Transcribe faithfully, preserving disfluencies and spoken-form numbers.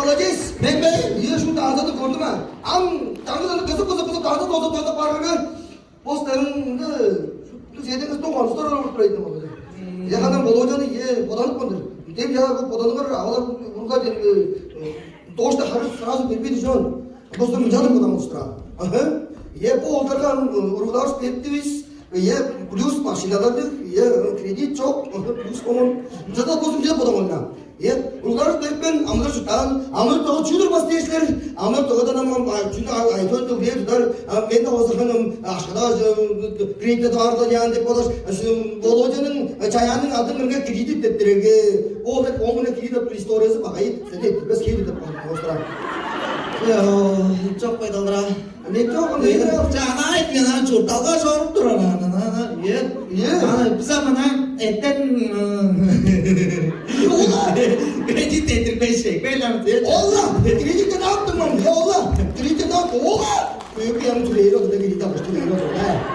Молодец! Мен бе? Ие, шу даазады көрдүм а. Ам дагы дагы кызып кызып кызып дааза тоза тоза барган. Бостарыңды сээдеңиз тоңгонустар олуруп турайдым ол. Я ханам Володяны ие боданып калдыр. Дем я бу боданыңар авалар урга дер дошта харыс сразу бербейди жон. Бостар мынчалык бодан устура. Аха. Ие бу олдарга уругларыс бериптивис. Ие плюс машиналарды, ие кредит чок, плюс комон. Жада бостар мынчалык бодан калдыр. Е, уругларывыс берипкен, амыдырап чурттаан, амыдырап тога чүү турбас дээш силер, амыдырап тогадан ам чүнү айтып өттүг дээр чыдар, мен да озурганым ашкада кредитте даарыланяан деп бодаш, Володяның чаяанның адын мырыңга кредит деп дирерге, ол деп он мыңга кредит деп историясы багай, сен эттирбес хейли деп остура. Чок байдалдыра. Мен чок, мен Чагаайт мен ана чуртталга чоруп турар ана ана е. Е. Ана биз ана эттен Ола. Кредит этирбей шекпей лам дет. Ола. Кредиттен аптым мен. Я ола. Кредиттен аптым. Ола. Көйөк ям түлейир олда кредит алыш түлейир олда.